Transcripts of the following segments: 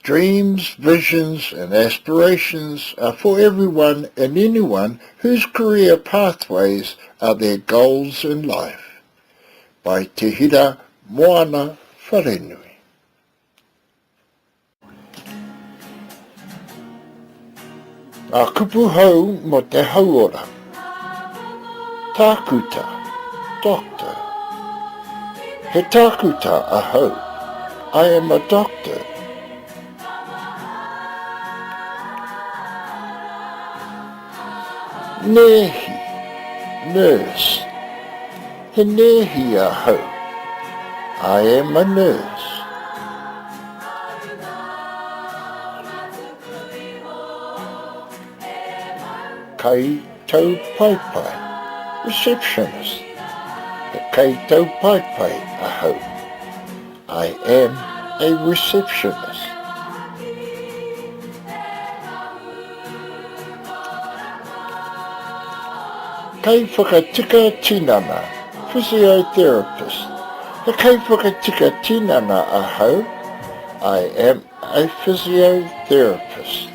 Dreams, visions and aspirations are for everyone and anyone whose career pathways are their goals in life. By Te Hira Moana Wharenui. Ngā kupu hou mō te hauora. Tākuta, doctor. He tākuta ahau. I am a doctor. Nēhi, nurse. He nēhi ahau. I am a nurse. Kaitaupaepae, receptionist. He kaitaupaepae ahau. I am a receptionist. Kaiwhakatika tinana, physiotherapist. He kaiwhakatika tinana ahau. I am a physiotherapist.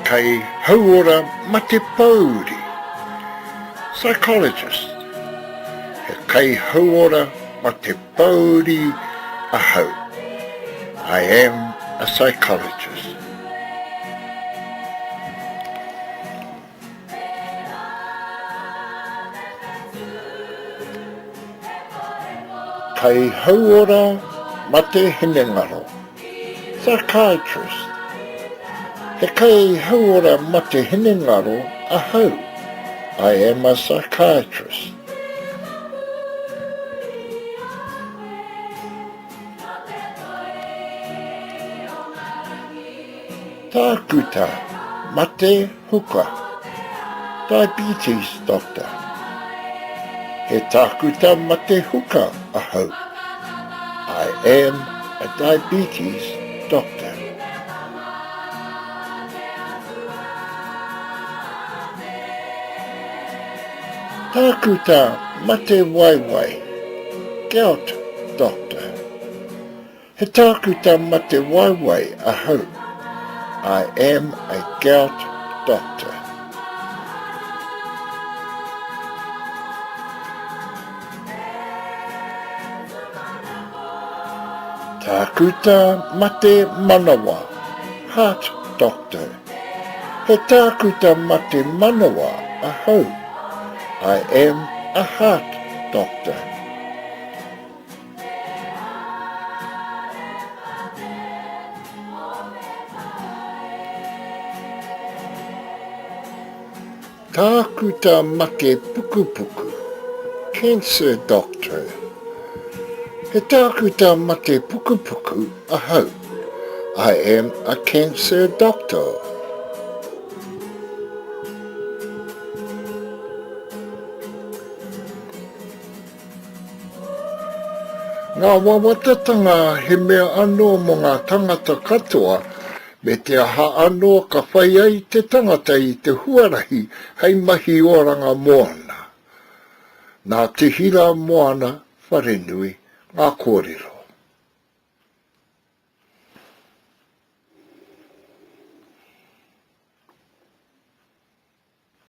Kai hauora mate pōuri, psychologist. He kai hauora mate pōuri ahau. I am a psychologist. Kaihauora mate hinengaro, psychiatrist. He kaihauora mate hinengaro ahau, I am a psychiatrist. Tākuta mate huka, diabetes doctor. He tākuta mate huka ahau. I am a diabetes doctor. Tākuta mate waewae, gout doctor. He tākuta mate waewae ahau, I am a gout doctor. Tākuta mate manawa, heart doctor. He tākuta mate manawa ahau, I am a heart doctor. Tākuta mate pukupuku, Cancer doctor. He tākuta mate pukupuku ahau. I am a cancer doctor. Ngā wawatatanga he mea anō mō ngā tangata katoa, me te aha anō ka whai ai te tangata i te huarahi hei mahi oranga mōna. Nā Te Hira Moana Wharenui ngā kōrero.